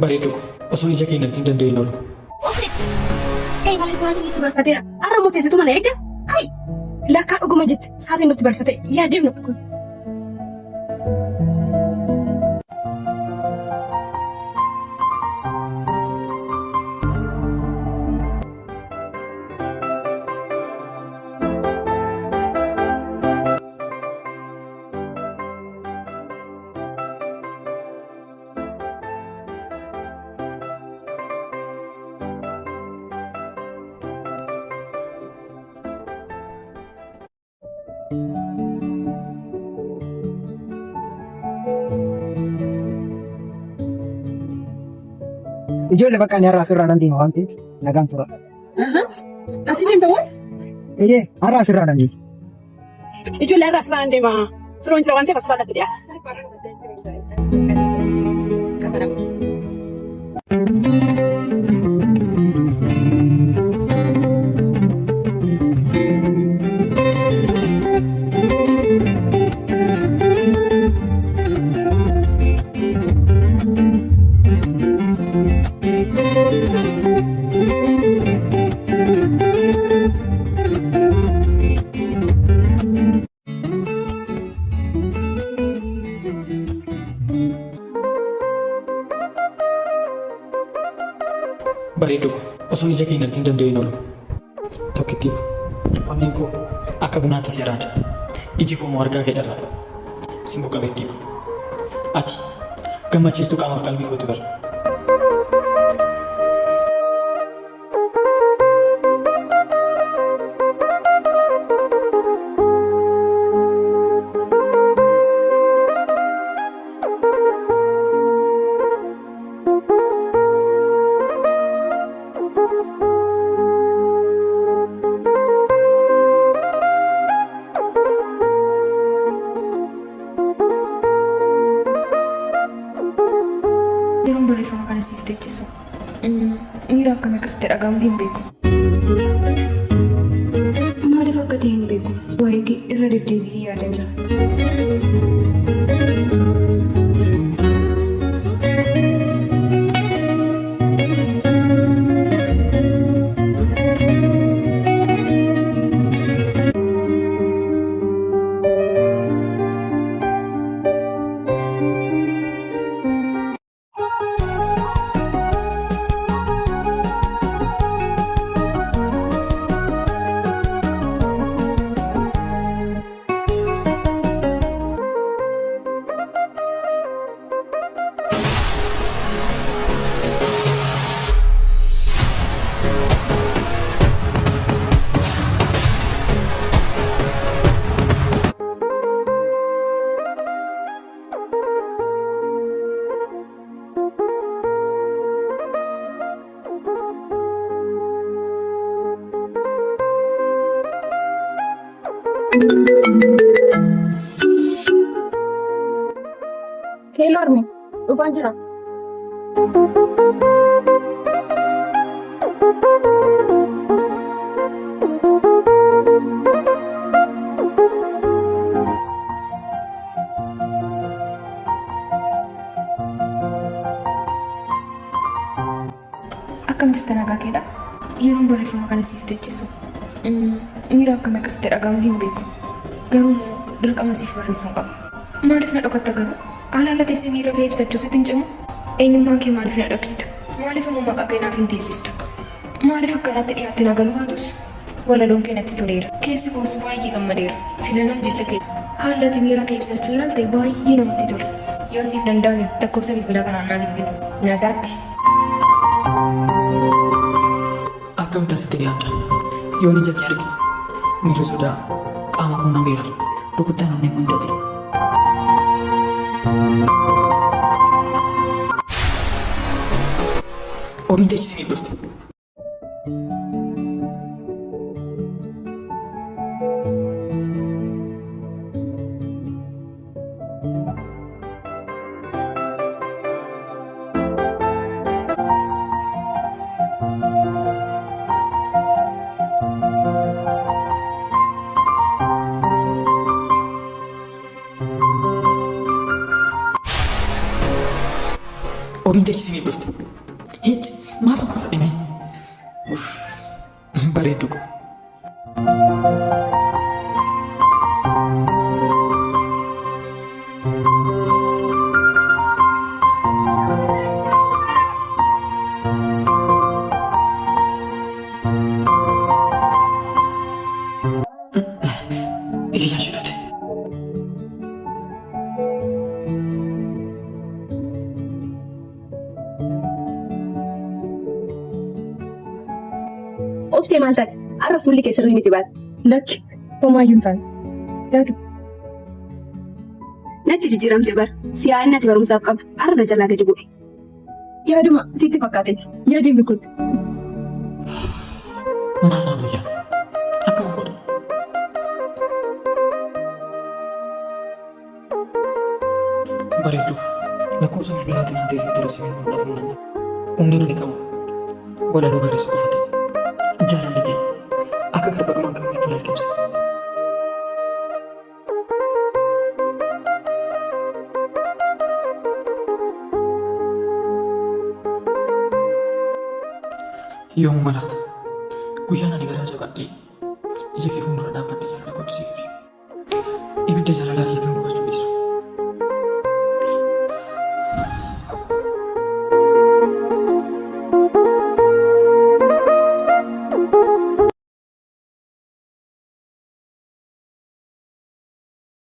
Bareedduu ko osoon ija kee hin argin danda'ee hin oolu. Obse! Kai malee sa'aatiin nutti barfateera. Har'a immoo teessitu mana eegda. Kai! Lakkaa dhuguma jette sa'aatiin nutti barfate yaa deemnu kun. Ijoollee bakka ani har'a asirraa nan deema waan ta'eef nagaan tura. Asii deemta moo? Eeyyee har'a asirraa nan deema. Ijoollee har'a asirraa nan deema. Firoon jira waan ta'eef asirraa natti dhiyaata. Bareedduu ko osoon ija kee hin argin danda'ee hin oolu. Tokkittii ko onneen koo akka bunaatti si araada. Iji koo immoo argaa kee dharraadha. Simboo qabeettii ko ati gammachiistuu qaamaaf qalbii kooti bar. Yeroon barreeffama kana siif teechisu miira akkam akka sitti dhaga'amu hin beeku. Maaliif akka ta'e hin beeku. Waa'ee kee irra deddeebi'ee yaadaa jira. Hello Armi, dhufaan jira. Akkam jirta nagaa keedha? Yeroon barreeffama kana siif teechisu miira akkam akka sitti dhaga'amu hin beeku. Garuu immoo dirqama siif barreessuun qaba. Maaliif na dhokatta garuu? Haala haala teessee miira kee ibsachuu sitti hin cimu? Eenyummaa kee maaliif na dhoksita? Maaliif immoo maqaa kee naaf hin teessistu? Maaliif akka natti dhiyaatte na galuu baatus walaloon kee natti toleera. Keessi koos baay'ee gammadeera. Filannoon jecha kee haalli ati miira kee ibsachuu yaalte baay'ee namatti tola. Yoo siif danda'ame lakkoofsa bilbilaa kanaan naa bilbili. Nagaatti. Akkamitti asitti dhiyaadha? Yoon ija kee arge miirri sodaa qaama koo na weerara. Rukuttaan onnee koo ni dabala. Oduun jechi isiniif dhufte. Ofiin teechisiniif dhufte. Hiic maaf amma fedhe mee? Uff bareeddu koo. Hiriyyaan ishee dhufte. Obsee maal taate? Har'a fuulli kee sirrii miti baate. Lakki homaayyuu hin taane. Yaadu. Natti jijjiiramte bar. Siyaa'inni ati barumsaaf qabdu har'a na jalaa gadi bu'e. Yaaduma sitti fakkaateeti. Yaadii milkooti. Maal naa guyyaa? Akkuma godha. Bareedduu. Lakkoofsa bilbilaatiin haa teessif ture si bilbiluudhaaf humna hin dhabu. Humni ani qabu walaloo barreessuu qofa ta'e. Jaalalli kee akka garba dhuma hin qabneetti na liqimse. Yoomuma laata? Guyyaan ani garaa jabaadhee ija kee fuuldura dhaabbadhee jaalala kootti siif ibsu. Ibidda jaalalaa keetiin gubadhe.